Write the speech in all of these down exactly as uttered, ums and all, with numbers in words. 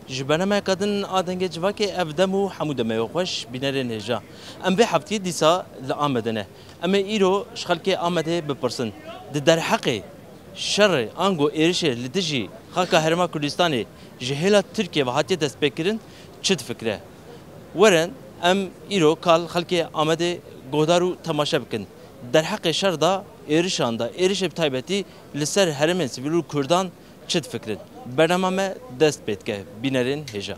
Ji bernameya Kadın a Dengê Civakê ev dem û hemû demê we xweş, bînerên hêja. Em vê heftiyê dîsa li Amedê ne. Em ê îro ji xelkê Amedê bipirsin. Di derheqê şerê ango êrişê li dijî xaka Herêma Kurdistanê ji hêla Tirkiye ve hatiye destpêkirin çi difikire? Werin em îro kal xelkê Amedê guhdar û temaşe bikin. Derheqê şer de, êrişan de, êrişê bi taybetî li ser herêmên sivîl û Kurdan çi difikirin? Bernama me dest pê dike, bînerên hêja.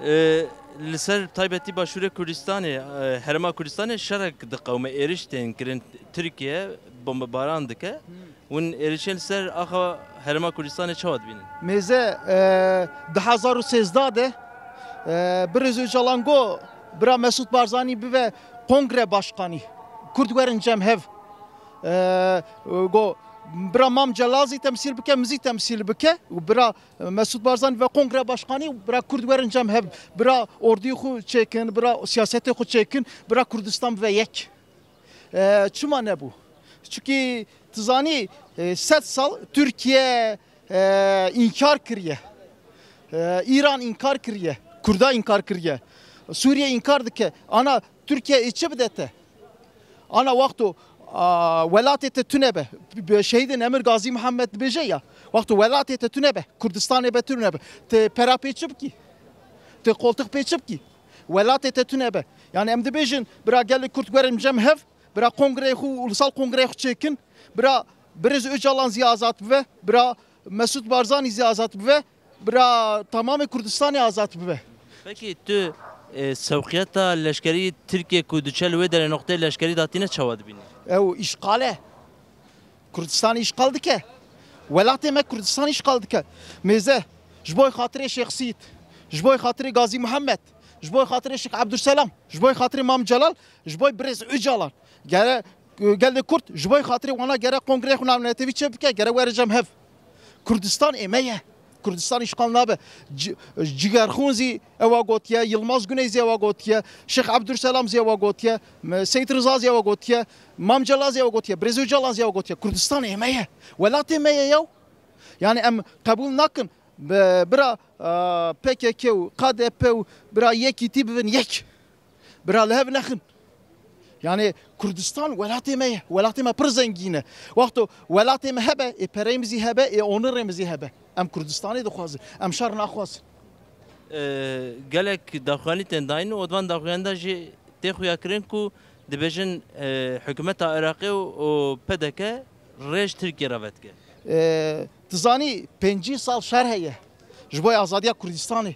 E, li ser taybetî Başûrê Kurdistanê, e, Herêma Kurdistanê şerek diqewime, êriş tên kirin, Tirkiye bombebaran dike. Hûn êrişên li ser axa Herêma Kurdistanê çawa dibînin? Mêze, e, du hezar û sêzdeh de, e, Birêz Ocalan got, bira Mesûd Barzanî bibe kongre başkanî. Kurd werin cem hev. E, got, bira Mam Celal zî temsîl bike, min zî temsîl bike û bira Mesûd Barzanî ve kongre başkanî û bira Kurd werin cem hev. Bira ordiyê xwe çêkin, bira siyasetê xwe çêkin, bira Kurdistan bibe yek. E, çima nebû? Çunkî tu zanî, e, sed sal Tirkiye, e, înkar kiriye. E, Îran înkar kiriye. Kurda înkar kiriye. Sûriye înkar dike. Ana Tirkiye ê çi bide te? Ana wexto, a, welatê te tune be. Bi şehîdê Nemir Gazî Mihemed dibêje ya. Wexto welatê te tune be. Kurdistanê be tune be. Te pera pê çi bikî? Te qoltix pê çi bikî? Welatê te tune be. Yani em dibêjin, bira gelê Kurd werin cem hev, bira kongreyê xwe, ulusal kongreyê xwe çêkin, bira Birêz Ocalan zî azad bibe, bira Mesûd Barzanî zî azad bibe, bira tamamê Kurdistanê azad bibe. Peki tu, e, sewqiyeta leşkerî Tirkiye ku diçe li wê derê noqteyê leşkerî datîne çawa dibînî? Ew îşqal e. Kurdistanê îşqal dike. Welatê me Kurdistanê îşqal dike. Mêze, ji bo xatirê Şêx Sîd, ji bo xatirê Gazî Muhammed, ji bo xatirê Şêx Ebdulselam, ji bo xatirê Mam Celal, ji bo Birêz Ocalan. Gere, gelê Kurd, ji bo xatirê wana gere kongreyê xwe navnetewî çêbike, gere were cem hev. Kurdistan ê me ye. Kurdistan îşxal nabe. Ci-, Cigerxûn zî ewa gotiye, Yilmaz Guney zî ewa gotiye, Şêx Ebdulselam zî ewa gotiye, me-, Seyîd Riza zî ewa gotiye, Mam Celal zî ewa gotiye, Birêz Ocalan zî ewa gotiye. Kurdistan ê me ye. Welatê me ye yaw. Yani em qebûl nakin. Be-, bira, e, P K K û K D P û bira Yekîtî bibin yek. Bira li hev nexin. Yani Kurdistan welatê me ye. Welatê me pir zengîn e. Wexto welatê me hebe, ê pereyê min zî hebe, ê onurê min zî hebe. Em Kurdistanê dixwazin. Em şer naxwazin. E, gelek daxuyanî tên dayîn û di van daxuyanî de jî tê xuyakirin ku dibêjin, e, hikûmeta Iraqê û, û P D K rê ji Tirkiye re vedike. E, tu zanî pêncî sal şer heye ji bo azadiya Kurdistanê.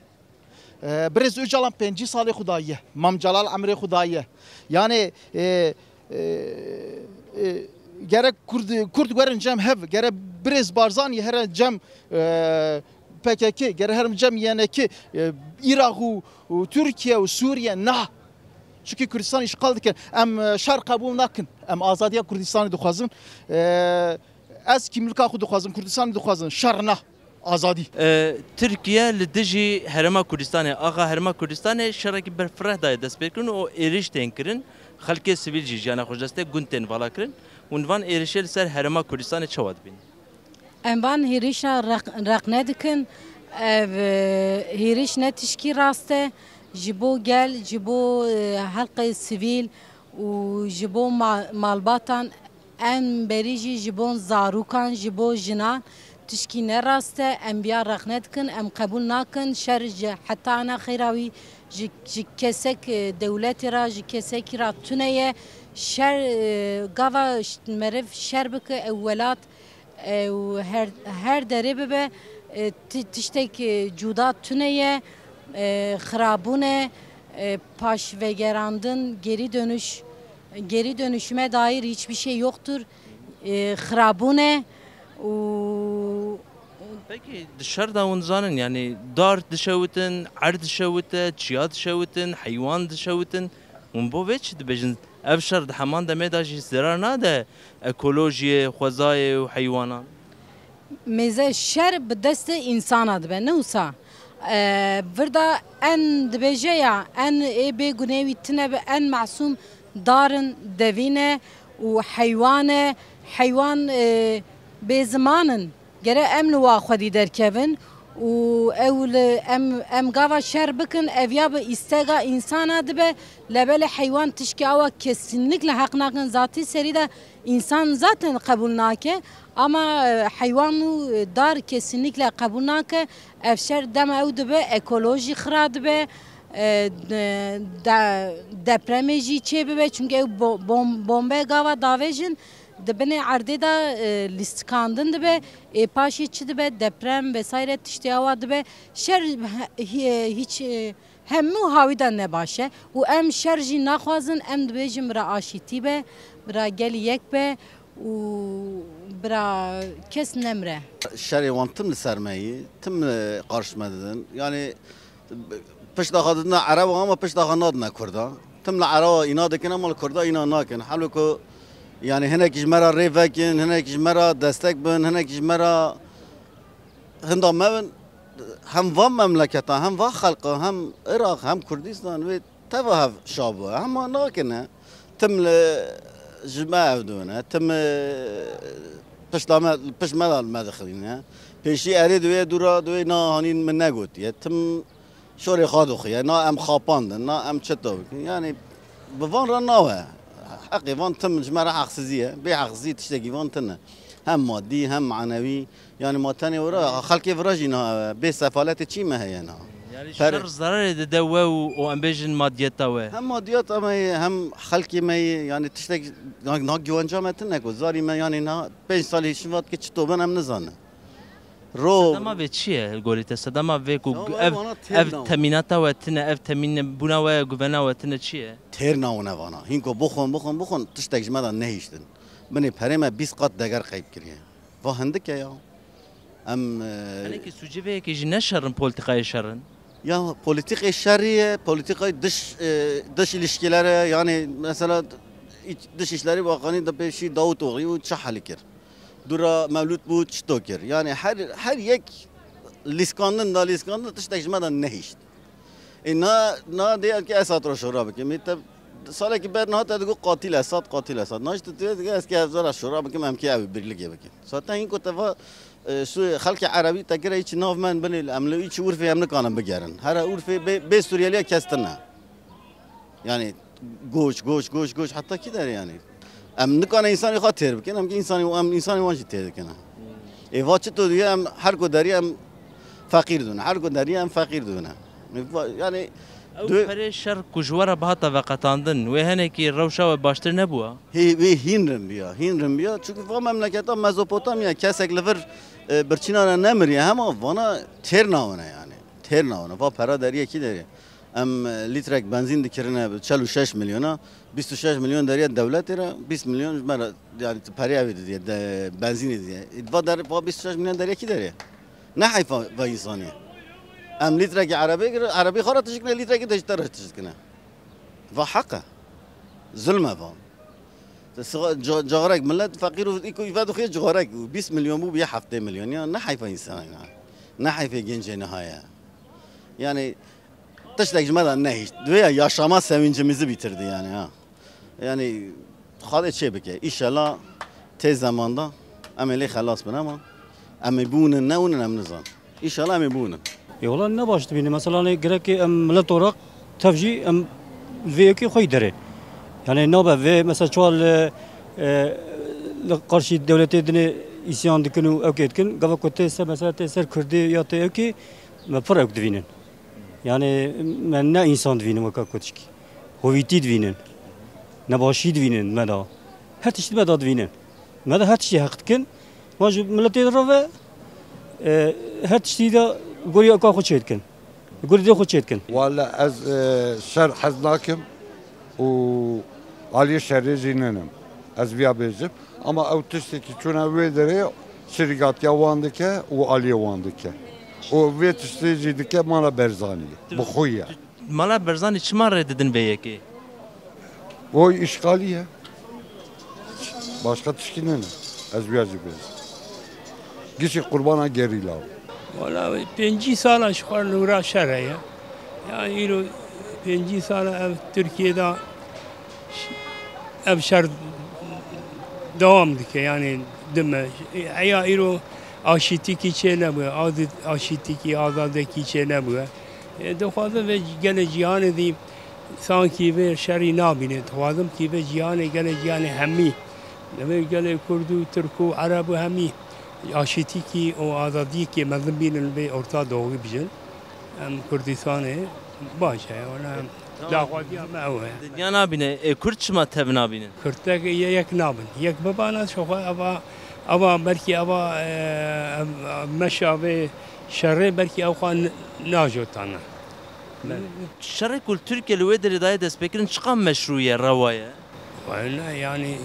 E, Birêz Ocalan pêncî salê xwe dayiye. Mam Celal emrê xwe dayiye. Yani, e, e, e, gerek Kurd, Kurd werin cem hev, gerek Birêz Barzanî here cem, e, P K K, gerek herin cem Y N K, e, Iraq û, û Tirkiye û Sûriye, na. Çunkî Kurdistan îşxal dikin. Em, e, şer qebûl nakin. Em azadiya Kurdistanê dixwazin. E, ez kîmlika xwe dixwazim, Kurdistanê dixwazin. Şer na. Azadî. E, Tirkiye li dijî Herêma Kurdistanê, axa Herêma Kurdistanê şerekî berfireh daye destpêkirin û êrîş tên kirin. Xelkê sivîl jî jiyana xwe ji dest tê, gund tên vala kirin. Hûn van êrişê li ser Herêma Kurdistanê çawa dibînin? Em van hêrişa req-, reqne dikin. Ev, e, hêriş ne tişkî rast e. Ji bo gel, ji bo, e, xelkê sivîl û ji bo ma-, malbatan, em berî jî ji bo zarokan, ji bo jinan tişkî ne rast e. Em viya reqne dikin, em qebûl nakin. Şer ji heta ana xeyra wî ji, ji kesek, e, dewletê re, ji kesekî re tune ye. Şer, e, gava ş-, meriv şer bike, ew welat Ew her, her derê bibe, e, ti-, tiştek, e, cuda tune ye, e, xirabûn e, e, paşvegerandin, geri dönüş, geri dönüşüme dair hiçbir şey yoktur. E, xirabûn e û Peki, di şer de hûn zanin, yani dar dişewitin, erd dişewite, çiya dişewitin, heywan dişewitin. Hûn bo vê çi dibêjin? Ev şer di heman demê de jî zerar nade ekolojiyê, xwezayê û heywanan? Mêze şer bi destê însana dibe, ne wisa? E, vir de en dibêje ya, en ê bê gunê wî tine bi, en masûm dar in, devî ne û heywan e. Heywan, e, bêziman in. Gere em li wa xwedî derkevin Û ew li em, em gava şer bikin, ev ya bi îstega însana dibe, lebelê heywan tişkî awa kesinlikle heq nakin. Zatî serî de însan zaten qebûl nake, ama, e, heywan û dar kesinlikle qebûl nake. Ev şer dema ew dibe, ekolojî xira dibe, e, de, de, depremê jî çê bibe, çunke ew bo-, bom-, bombe gava davêjin, di binê erdê de, e, lîstikandin dibe, ê paşê çi dibe, deprem vesaire tiştê awa dibe. Şer he-, hi-, hîç, e, hemû hawî de nebaş e û em şer jî naxwazin, em dibêjin bira aşîtî be, bira gelî yek be û bira kes nemre. Şerê wan tim li ser me yî, tim, e, qarş me didin. Yanî pişta xwe didine Ereba ama pişta xwe nadine Kurda. Tim li Ereba îna dikin ama li Kurda îna nakin. Helo ku, yanî hinekî ji me re rê vekin, hinekî ji me re destek bin, hinekî ji me re hinda me bin, hem van memleketa, hem van xelqa, hem Iraq, hem Kurdistan wê teva hev şa bû. Hema nakine. Tim li ji me ev dibine. Tim, e, pişta me, pişt me de li me dixilîne. Pêşî erê di wê dû re, di wê na hanîn min negotiye. Tim şorê xwe dixuye. Na em xapandin, na em çito bikin. Yanî bi van re nawe. Heqê van tim ji me re heqsizî ye. Bê heqsizî tiştekî van tine. Hem madî, hem manewî. Yanî ma tenê wira, xelkê vira jî niha bê sefaletê çî me heye niha. Yanî Per- şer zerarê dide we û, û em bêjin madiyeta we. Hem madiyeta me ye, hem xelkê me ye. Yanî tiştek na, na giwanca me tine ku zarî me yanî niha pênc salî şivat ke çito bin em nizanin. Ro- Sedema vê çi ye li gorî te? Sedema vê ku Ya ev, vana têr ev nawe. Temînata we tine, ev temîn bûna we, guvena we tine çi ye? Têr nawine vana. Hîn ku bixwin, bixwin, bixwin, tiştek ji me de nehiştin. Binê perê me bîst qat deger qeyb kiriye. Va hindik e ya. Em, e, Hinekî sûcê vê yekê jî ne şer in, polîtîkayê şer in? Ya polîtîkê şerî ye, polîtîkayê dış, e, dış ilişkilere, yanî mesela iç, dış işleri bakanı da pêşî Davutoğlu çi hal kir? Dûra Mewlûd bû çito kir? Yanî her, her yek lîskandin da lîskandin tiştek ji me de nehişt. Ê na, na dê ez ke ez hat ro şora bikim. Ê te salekî ber niha te digot qatil Esad, qatil Esad. Na jî tu dê ez ke ez ra şora bikim, em ke ew birlikê bikin. Zaten hîn ku te va, e, su xelkê Erebî te kire hiç nav men binê em li hiç Urfê em nikanin bigerin. Here Urfê bê, bê Suriyeliya kes tine. Yani goç, goç, goç, goç heta kî derê yani. Em nikane insanê xwe têr bikin, em ki insanê, em insanê wan jî têr dikin. Ê va çito diye em her ku derî em feqîr dibin, her ku derî em feqîr dibin. Ê va, yani Ew dü- perê şer ku ji we re bihata veqetandin, wê henekî rewşa we baştir nebûa? Hê, wê hîn rin biya, hîn rin biya. Çünkü va memleketa Mezopotamya kesek li vir, e, birçîna re nemiriye, hema vana têr nawine yani. Têr nawine. Va pera deriyekî derê. Em, e, lîtrek benzîn dikirine bi çel û şeş milyona, bîst û şeş milyon deriye dewletê re, bîst milyon ji me re, yani tu perê ev ê didiye, de, benzînê didiye. Ê, va der, va bîst û şeş milyon deriye kî deriye? Ne heyfa va însanî? Em lîtrekî erebê gir, erebê xwe re tişt kine, lîtrekî de ji te re tişt kine. Va heq e. Zulm e va. Te siga-, ca-, caxarek millet feqîr û îko îve dixuye caxarek û bîst milyon bû, bûye heftê milyon. Ya ne heyfa însanî ya. Ne heyfê gencê niha ye. Yani tiştek ji me de nehişt. Divê ya yaşama sevincimizi bitirdi yani ha. Yani Xwedê çê bike. Înşellah tê zemanda em ê lê xelas bin ama em ê biwinin newinin em nizan. Înşellah em ê biwinin. Ê wela ne baş dibîne. Mesela, hani, gerek em millet olarak tev jî em vê yekê xwe yî derê. Yani nabe vê mesela çawa li, e, li qarşî dewletê dinê îsyan dikin û ewkê dikin. Gava ku tê ser, mesela tê ser Kurdê ya tê ewkê me pir ewk divînin. Yani me ne însan divînin weka ku tişkî. Hovîtî divînin. Nebaşî divînin me da. Her tiştî me da divînin. Me da her tiştî heq dikin. Ma ji miletê re ve, e, her tiştî de gorî eka xwe çê dikin. Gorî dê xwe çê dikin. Wala ez, e, şer hez nakim û aliyê şerê jî nenim. Ez viya bêjim. Ama ew tiştekî çûne wê derê şirîgatiya wan dike û aliyê wan dike. Û vê tiştê jî dike mala Berzanî. Bi xwe ye. Mala Berzanî çima rê didin vê yekê? Oy îşxalî ye. Başka tişkî nene. Ez viya jî bêjim. Gişî qurbana gerîla. Wala pêncî sala ji xwe li wira şer heye. Ya îro pêncî sala ev Tirkiye de ş-, ev şer dewam dike, yani dime. Heya îro Aşîtîkî çê nebûye, azî-, aşîtîkî, azadekî çê nebûye. E, dixwazim vê gelê cîhanê dî sankî vê şerî nabîne. Dixwazim kî vê cîhanê, gelê cîhanê hemî, vê gelê Kurd û Tirk û Ereb û hemî aşîtîkî û azadiyekê mezin bînin vê Orta Doğu bijin. Em Kurdistanê baş e, ona Tamam. daxwaziya me ew e. Dinya nabîne, e, Kurd çima tev nabînin? Kurd tek ye-, yek nabin. Yek bibana şoxwe eva, eva belkî eva, e, em, em meşa vê şerê belkî ew xwe n-, najotana. Şerê ku li Tirkiye li wê derê daye destpêkirin çiqa meşrû ye, rewa ye? Wele yani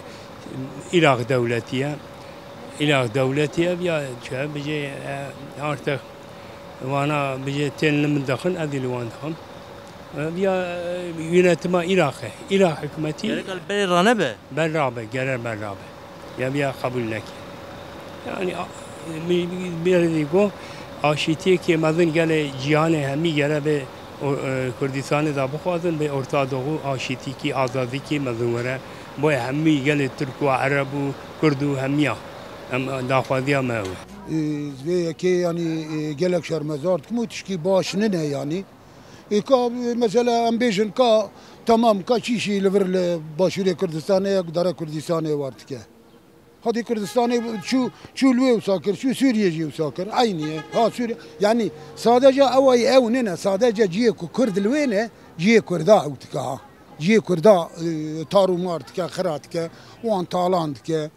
Iraq dewletî ye. Iraq dewletî ye, ya çi bijê, e, artık vana bijê tên li min dixin, ez ê li wan dixim. E, ya, e, yönetima Iraq e. Iraq hikûmetî Gerek li berê ranebe? Ber rabe, gere ber rabe. Ya, ya qebûl neke. Yani, a, mi, mi, mi, mi go, aşîtiyekê mezin gelê cîhanê hemî gere bê O, e, Kurdistanê da bixwazin bê Orta Doğu aşîtîkî, azadîkî mezin were. Boye hemî gelê Tirk û Ereb û Kurd û hemiya. Em, daxwaziya me ew e. E, vê yekê, yanî, e, gelek şermezar dikim û tişkî baş nine, yanî. E, ka, e, mesela, em bêjin ka, temam, ka çî jî li vir li Başûrê Kurdistanê ye, dara Kurdistanê war dike. Hatî Kurdistanê çû, çû li wê wisa kir, çû Sûriyê jî wisa kir. Eynî ye. Ha, Sûriye, yanî sadece ew ay ew nine, sadece cihê ku Kurd li wê ne, cihê Kurda ew dike ha. Cihê Kurda, e, tar û mar dike, xira dike, wan talan dike.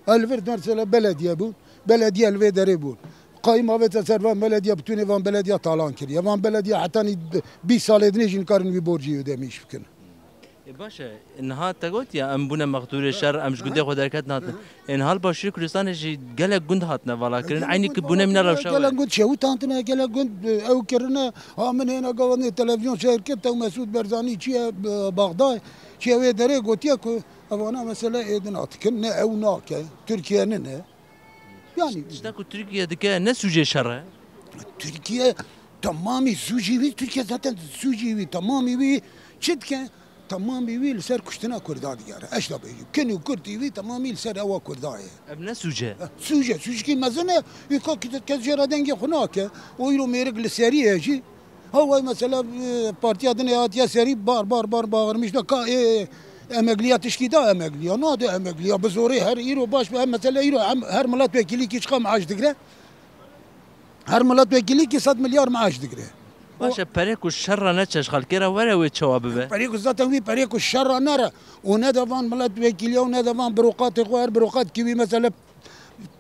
El vir mesela belediye bûn, belediye li vê derê bûn. Qayîm avête ser van belediye, bitûnê van belediya talan kiriye. Van belediya hetanî bîst salê dinê jî nikarin wî borcî ödemiş bikin. E, baş e. Niha te got ya, em bûne mexdûrê şer, em ji gundê xwe derket natin. Ê, niha li Başûrê Kurdistanê jî gelek gund hatine valakirin. Gelek Eynî gund ki bûne mîna valakirin, rewşa gelek we. Gund şewitantine, gelek gund, e, ew kirine. Ha, min hêna gava nê televîzyon seyr kir, tew Mesûd Berzanî çi ye, e, Baxdayê, çi ye wê derê gotiye ku evana mesele êdina dikin, ne ew nake, Tirkiye nine. Yani Tişta ku Tirkiye dike ne sûcê şer e? Tirkiye temamî sûcî wî, Tirkiye zaten sûcî wî, temamî wî çi dike? Temamî wî li ser kuştina Kurda digere. Eşta bêjî. Kin û kurtî wî temamî li ser ewa Kurda ye. Ev ne sûc e? Sûc e, sûcikî mezin e. Wî ka kes jê re dengê xwe nake. O îro mêrik li serî ye jî. Ha, way mesela, e, partiya din ê hatiye serî bar, bar, bar bağırmış da ka, e, emekliya tişkî da emekliya. Nade emekliya. Bi zorê her îro baş be. Hem mesela îro hem her milletvekilî ki çiqa maaş digre? Her milletvekilî ki sed milyar maaş digre. Baş e, perê ku şer re neçe ji xelkê re were wê çawa bibe? Perê ku zaten wî perê ku şer re nere. Û ne de van milletvekiliya û ne de van birokatê xwe, her birokatî wî mesela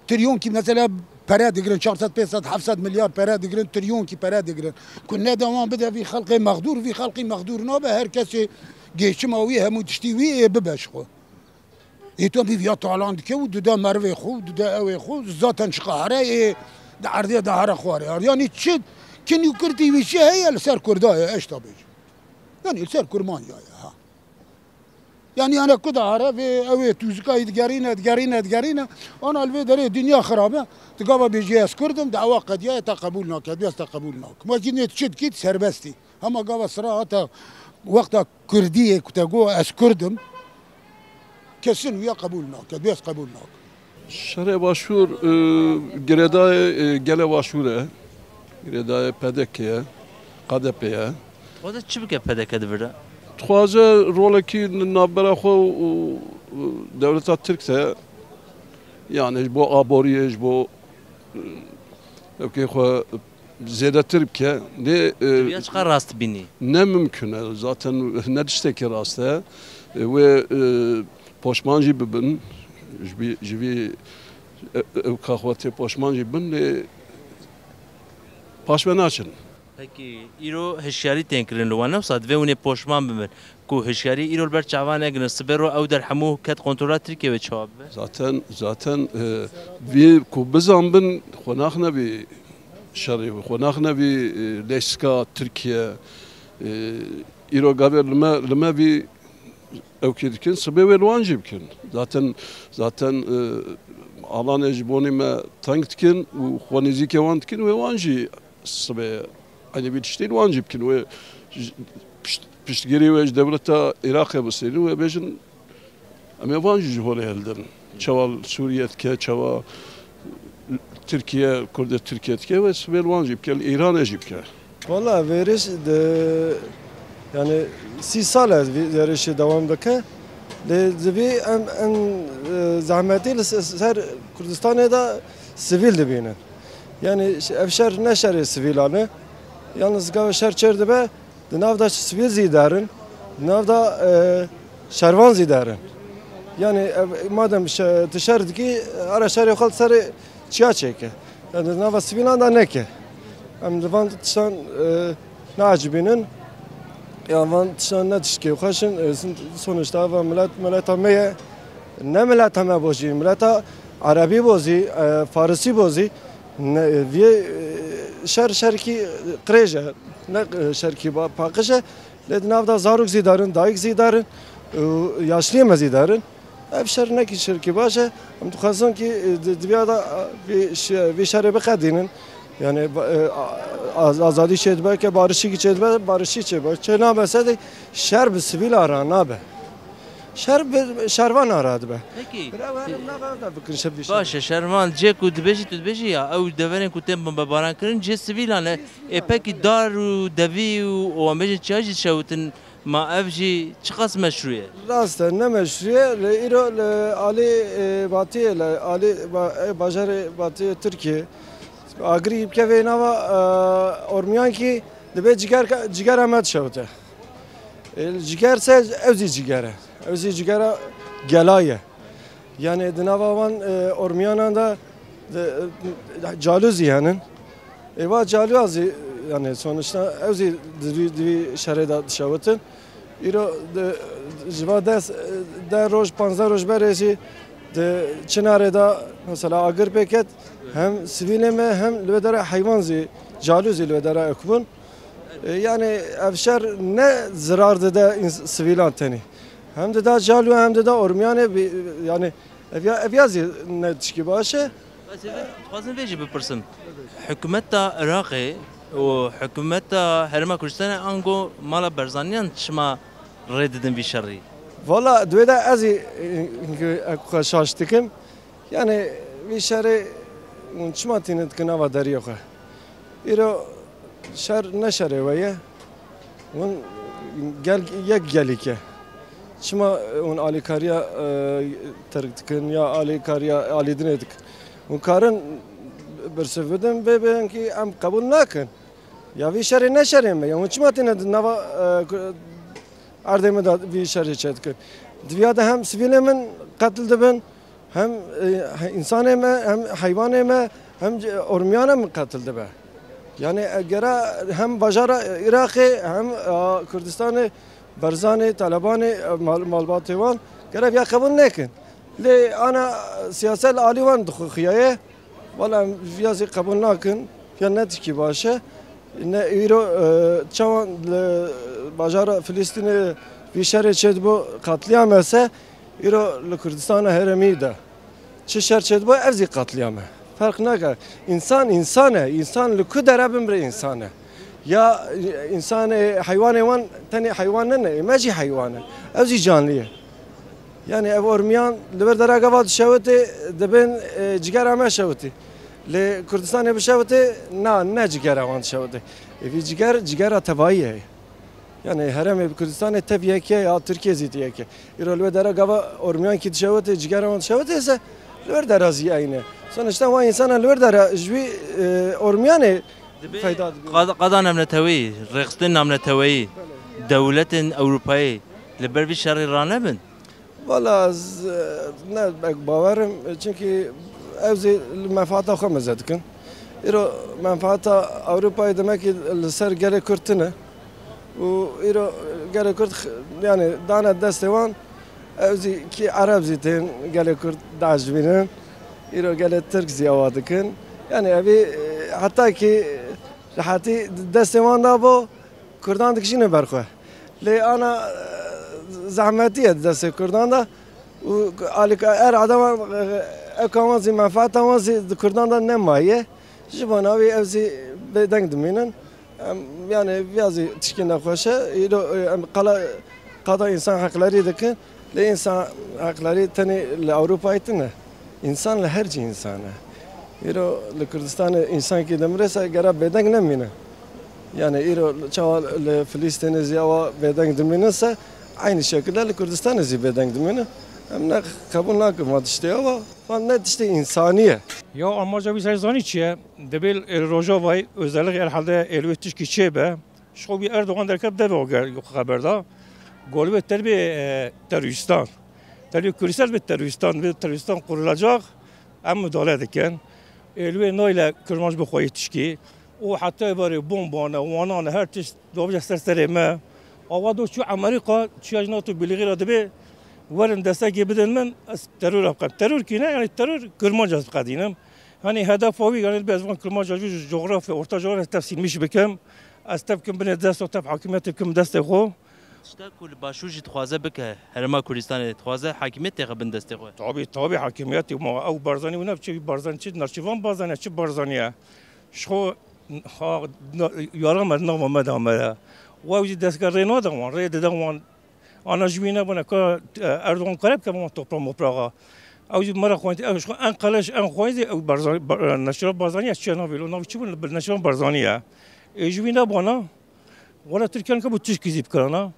Tiryonkî mesela pere digirin, çar sed, pênc sed, heft sed milyar pere digirin, tiryonkî pere digirin. Ku ne de wan bide vî xelqê mexdûr, vî xelqî mexdûr nabe, her kesê geçima wî, hemû tiştî wî ê bibe ji xwe. Ê tu bî viya talan dike û dide merivê xwe û dide ewê xwe, zaten çiqa here ê di erdê de here xwarê. Yanî çi kin û kirtî wî çi heye li ser Kurda ye, eşta bêjim. Yanî li ser Kurmanca ye, ha. Yanî, yanî ku da here vê, ew ê tûzika yî digerîne, digerîne, digerîne. Ana li vê derê dinya xirab e. Tu gava bêjî ez Kurd im, dawa qediyaye te qebûl nake, ez te qebûl nakim. Wekî nê tu çi dikî, tu serbest î. Hema gava sira hata wexta Kurdiyê ku te got ez Kurd im, kesin wiya qebûl nake, ez qebûl nakim. Şerê Başûr, e, girêdayê, e, gelê Başûr e. Girêdayê P D K ye, K D P ye. Xwede çi bike P D K di vir de? Dixwaze rolekî navbera xwe û, û dewleta Tirk de, yani ji bo aboriyê, ji bo, e, ewkê xwe zêdetir bike. Lê, e, Tu ya çiqa rast bînî? Ne mimkun e. Zaten ne tiştekî rast e. E, wê, e, poşman jî bibin. Ji vî, ji vî, e, ewka xwe tê poşman jî bin, lê paş ve naçin. Pekî, îro hişyarî tên kirin li wan, ne wisa divê hûn ê poşman bibin. Ku hişyarî îro li ber çavan negirin, sibê ro ew der hemû ket kontrola Tirkiye wê çawa bibe? Zaten, zaten, e, vî ku bizanbin, xwe naxine vî şerê, xwe naxine vî, e, leyska Tirkiye. E, îro gavê li me, li me vî ewkê dikin, sibê wê li wan jî bikin. Zaten, zaten, e, alanê ji bonê me teng dikin û xwe nêzîkê wan dikin, wê wan jî sibê eynî vî tiştî li wan jî bikin. Wê ji, pişt-, piştgirî wê ji dewleta Iraqê bistênin, wê bêjin, em ê van jî ji holê hildin. Çawa li Sûriye dike, çawa Tirkiye, Kurdê Tirkiye dike ve sivêl wan jî bike, li Îranê jî bike. Valla vêrîş di, yani sî sal e vê-, vêrîşê dewam dike. Lê divê em, em, e, zehmetî li se-, ser Kurdistanê de sivîl dibînin. Yani ş-, ev şer ne şerê sivîlan e. Yalnız gava şer çêr dibe, di nav de sivîl zî derin, di nav de, e, şervan zî derin. Yani ev, madem şe-, tu şer dikî, ara şerê xwe li serê çiya çêke. Yani di nava sivîlan de neke. Em li van tiştan, e, neecibînin. Ya van tiştan ne tişkê xweş in. E, sin-, sonuçta eva milet, mileta me ye. Ne mileta me bo jî, mileta Erebî bo zî, e, Farisî bo zî. Ne, vê, e, şer şerkî qirêj e. Ne, e, şerkî ba-, paqij e. Lê di nav de zarok zî derin, dayik zî derin. Û yaşliyê me zî derin. Ev şer nekî şerkî baş e. Em dixwazin kî, e, di, di viya de, e, vê şe-, vê şerê biqedînin. Yani, ba-, e, a-, az-, azadî çêdibe, ke barişîkî çêdibe, barişî çêbe. Çênabe se de şer bi sivîla ra nabe. Şer bi şervan ra dibe. Pekî. Bira, ew herim nava da bikin şer vî şer. Baş e, şervan cê ku dibêjî, tu dibêjî ya, ew deverên ku tên bombebaran kirin, cê sivîlan e. Ê pekî dar û devî û, û em bêjin çiya jî dişewitin, ma ev jî çiqas meşrû ye? Rast e, ne meşrû ye. Li îro li alî, e, Batiyê, li alî ba-, e, bajarê Batiyê Tirkiyê, agirî bike vê nava, e, ormiyan kî dibê ciger, cigera me dişewite. E, ciger se ew zî ciger e. Ew zî cigera gela ye. Yani di nava wan, e, ormiyanan de, de, e, calû zî henin. Ê va calûya zî, yani sonuçta ew zî di vî, di vî şerê de dişewitin. Îro di, ji va des, de roj, panzdeh roj berê jî di Çinarê de mesela agir pê ket. Hem sivîlê me hem li wê dera heywan zî, calû zî li wê dera ew bûn. E, yani ev şer ne zirar dide ins-, sivîlan tenê. Hem dida calû hem dida ormiyanê bi-, yani ev ya, ev ya zî ne tişkî baş e. Ez ê dixwazim vê jî bipirsim. Hikûmeta Iraqê û hikûmeta Herêma Kurdistanê ango mala Barzaniyan çima rê didin vî şerî? Valla di wê de ez ê, e, e, xwe şaş dikim. Yani vî şerê hûn çima tînin dikin nava deriyê xwe? Îro şer ne şerê we ye. Hûn gel, yek gelîk e. Çima hûn alîkariya, e, Tirk dikin ya alîkariya alîdinê dikin? Hûn karin bersiv bidin, bê bêjin kî em qebûl nakin. Ya vî şerê ne şerê me ye. Hûn çima têne di nava, e, ku-, erdê min de vî şerê çêdikin? Di viya de hem sivîlê min qetil dibin, hem, e, he-, însanê me, hem heywanê me, hem c-, ormiyana min qetil dibe. Yani, e, gera hem bajara Iraqê, hem, e, Kurdistanê, Barzanê, Talebanê, e, mal-, malbatê wan gere viya qebûl nekin. Lê ana siyaset li alî wan dixuxiyaye. Wela em viya zî qebûl nakin. Viya ne tişkî baş e. Ne îro, e, çawan li bajara Filistînê vî şerê çêdibo, qatliyam e se, îro li Kurdistana herêmî de çi şer çêdibo, ev zî qatliyam e. Ferq nake. Însan, însan e. Însan li ku dere bimire însan e. Ya, e, însanê, heywanê wan tenê heywan ne ne. Ê me jî heywan in. Ew zî canlî ye. Yani ev ormiyan li vir dera gava dişewitê, dibên, e, cigera me şewitî. Lê Kurdistanê bişewitê, na, ne cigera wan dişewitê. Ê vî ciger, cigera tevayî ye. Yani herêmê Kurdistanê tev yek e, ya Tirkiye zî yek e. Îro li vir dera gava ormiyan kî dişewitê, cigera wan dişewitê se, li vir dera zî eyn e. Sonuçta wan însana li vir dera ji wî, e, ormiyanê feyda dibîne. Qad-, qada navneteweyî, rêxistinên navneteweyî, dewletên Ewropayê li ber vî şerî ranebin? Valla ez, e, ne pek bawer im, çimkî ew zî li menfaata xwe meze dikin. Îro menfaata Ewropayê demekî li ser gelê Kurd tune. Û îro gelê Kurd x-, yani dane destê wan, ew zî kî Ereb zî tên gelê Kurd diecibînin. Îro gelê Tirk zî ewa dikin. Yani evî, e, heta kî rehetî destê wan da bo, Kurdan dikişîne ber xwe. Lê ana, e, zehmetî ye di destê Kurdan de û alîka-, er adama, e, eka wan zî, menfaeta wan zî di Kurdan de nemaye. Ji bona wî ew zî bêdeng dimînin. Em, yani viya zî tişkî nexweş e. Îro, e, em qala, qada însan heqlerî dikin. Lê însan heqlerî tenê li Ewropayê tune. Însan li her cî însan e. Îro li Kurdistanê însankî dimire se gera bêdeng nemîne. Yani îro çawa li Filîstînê zî ewa bêdeng dimîne se, eynî şekilde li Kurdistanê zî bêdeng dimîne. Em ne qebûl nakin van tiştê ewa. Van ne tiştê însanî ye. Ya amaca wî ser zanî çi ye? Dibê li Rojavayê özellikle herhalde êlwê tişkî çêbe. Şixwe wî Erdogan derket devê xwe xeber da. Got wê terbê, e, terorîstan. Terbê Kurdistan bê terorîstan, bê terorîstan qurulacak. Em müdahale dikin. Ê li wê nayê le Kurmanc bi xweyî tişkî. Û heta êvarê bomba ne, wana ne, her tişt dawêje ser serê me. Awa do çû Amerîka, çûya ji NATO Birlîxî re dibê werin destekê bidin min, ez teror biqem. Teror kî ne, yani teror Kurmanc ez biqedînim. Yani hedefa wî, yani dibê ez van Kurmanc ji cografya, orta cografya tefsîlmiş bikim. Ez tev kim binê dest û tev hakimiyetê kim destê xwe. Tişta ku li Başûr jî dixwaze bike, Herêma Kurdistanê dixwaze hakimiyet têxe bin destê xwe. Tabî, tabî hakimiyetê ma ew Barzanî wina biçe, Barzanî çi, Nerçîvan Barzanî ye, çi Barzanî ye? Ji xwe, ha, na-, yara me, nava me de me de. Wa ew jî destgel rê nade wan, rê dide wan. Ana ji wî nebûne ka, e, Erdogan kare bike wan topra mopraxa. Ew jî me re xwendî, ew ji xwe en qeleş, en xwendî, ew Barzanî, Ba-, e, Neçîrvan Barzanî ye, çi ye navê lo, navê çi bû, Neçîrvan Barzanî ye. Ê ji wî nebûna, Wele Tirkiye nika bû tişkî zî bikirana.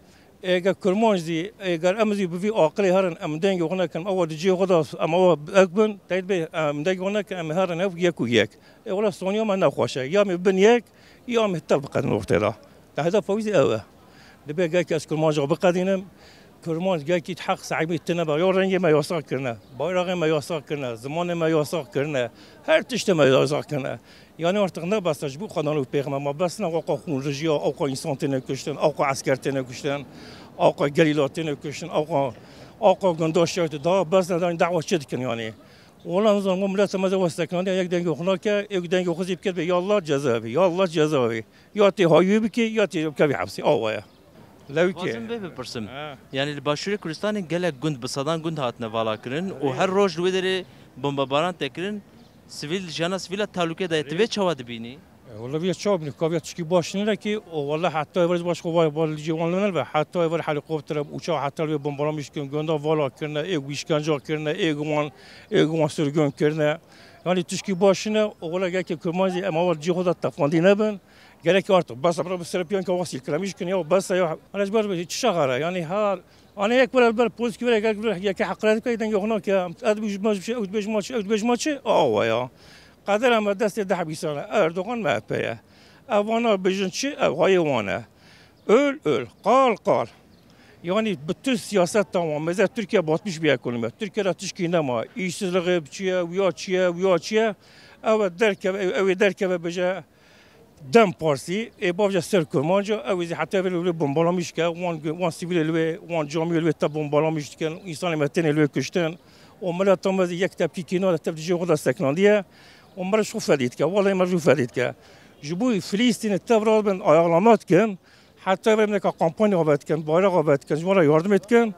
Êger Kurmanc zî, êger em zî bi vî aqilê herin, em dengê xwe nekin, ewa di cihê xwe de em ewa ek bin, teyt bê, em dengê xwe nekin, em herin ev yek û yek. Ê wele soniya me nexweş e. Ya em ê bin yek, ya em ê tev biqedin ortê de. Te hedefa wî zî ew e. Dibê gelkî ez Kurmanca xwe biqedînim. Kurmanc gelkî heq sahibî tune be. Ya rengê me yasax kirine, bayraxê me yasax kirine, zimanê me yasax kirine, her tiştê me yasax kirine. Yani artık ne bes e ji bo xwedan û pêxember, ma bes ne, awqa xûn rijiya, awqa însan têne kuştin, awqa esker têne kuştin, awqa gerîla têne kuştin, awqa, awqa gunda şewt, daha bes ne, yani dawa çi dikin yani? Wala nizanim, mileta me de west sekinandiye, yek dengê xwe nake, yek dengê xwe zî bike be, ya Allah ceza be, ya Allah ceza be. Ya tê hayî bike, ya tê bikevî hepsê, awa ye. Lewkê. Dixwazim vê bipirsim. Ha. Yani li Başûrê Kurdistanê gelek gund, bi sedan gund hatine vala kirin û her roj li wê derê bombebaran tê kirin. Sivîl, jiyana sivîl a tehlûke de ye. Tu vê çawa dibînî? E, wele vê çawa bînî? Ka vê tişkî baş nîne kî, o wele heta êvarê baş xwe vay, vay li cê wan li nebe. Heta êvarê helîkopter, uçax heta li wê bombalamîş kirin, gunda vala kirine, ê wan îşkence kirine, ê wan, ê wan sirgûn kirine. Yani tişkî baş nîne, o wele gelkî Kurmanc zî em ava li cê xwe de tefandî nebin. Gerek artık bes e, bira bi serpiyan ke wasîl kilemîş kin ya bes e ya. Hani ji ber çi şaxara yani ha, hani yek were ber poz ki were gerek bir yeke hakaret ke denge ona ke ez bi jma çi, ew bi jma çi, ew bi jma çi, awa ya. Qedera me destê deh bîsane Erdogan M H P ye. Ev vana bijin çi, ev hayê wan e. Öl, öl, qal, qal. Yani bütün siyaset tamam. Mesela Türkiye batmış bir ekonomi. Türkiye'de tişkî nema. İşsizliği çi ye, uya çi ye, uya çi ye. Ev derkeve, ev, ev derkeve bije. Dem Partî, ê bavca ser Kurmanca, ew ê zî heta vê li wê bombalamîş ke, wan, wan sivîlê li wê, wan camiyê li wê te bombalamîş dikin, însanê me têne li wê kuştin. Û mileta me zî yek tepkî kîna de tev di cihê xwe de sekinandiye. Û me re ji xwe fedî dike, welê me ji xwe fedî dike. Ji bo Filîstînê tev rabin ayaqlama dikin, heta vê neka kampanya ave dikin, bayraq ave dikin, ji wan re yardimê dikin.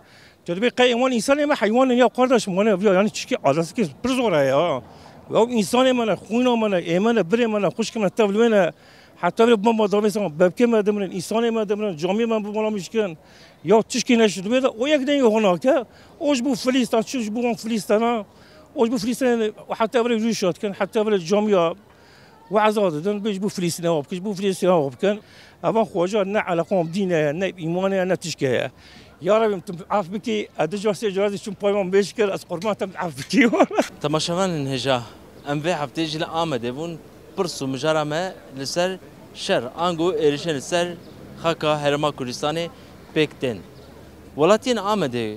Tu dibê qey wan însanê me heywan in ya kardeşim, wan ya, yani çişkî adresî pir zor e ya. Ya însanê me ne, xwîna me ne, ê me ne, birê me ne, xwişkê me tev li wê ne. Heta vê bomba davê sana, bebkê me dimirin, însanê me dimirin, camiyê me bombalamîş kirin. Ya çişkî neşt li wê de, o yek dengê xwe nake. O ji bo Filîstan, çi ji bo wan Filîstana, o ji bo Filîstan, heta vê rûşa dikin, heta vê camiya, We'za didin, bê ji bo Filîstîna wa bikin, ji bo Filîstîna wa bikin. Evan xweca ne eleqa bi dîne ye, ne îmane ye, ne tişke ye. Ya Rebî, tu af bikî, ez du car sê car zî çûm payvan bêş kir, ez qurban te, af bikî. Temaşevanên hêja, em vê heftê jî li Amedê bûn, pirs û mijara me li ser şer, ango êrişên li ser xaka Herêma Kurdistanê pêk tên. Welatiyên Amedê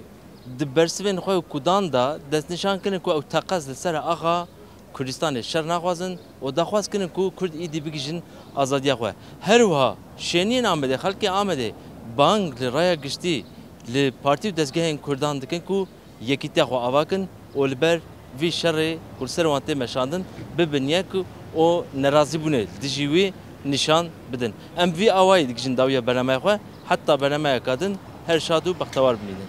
di bersivên xwe û kudan de destnîşan kirin ku ew teqez li ser axa Kurdistanê şer naxwazin û daxwaz kirin ku Kurd îdî bigihîjin azadiya xwe. Her wiha şêniyên Amedê, xelkê Amedê bang li raya giştî, li partî û dezgehên Kurdan dikin ku yekîtiya xwe ava kin û li ber vî şerê ku li ser wan tê meşandin bibin yek û nerazîbûnê li dijî wî nîşan bidin. Em vî awayî digihîjin dawiya bernameya xwe, heta bernameyeka din her şad û bextewar bimînin.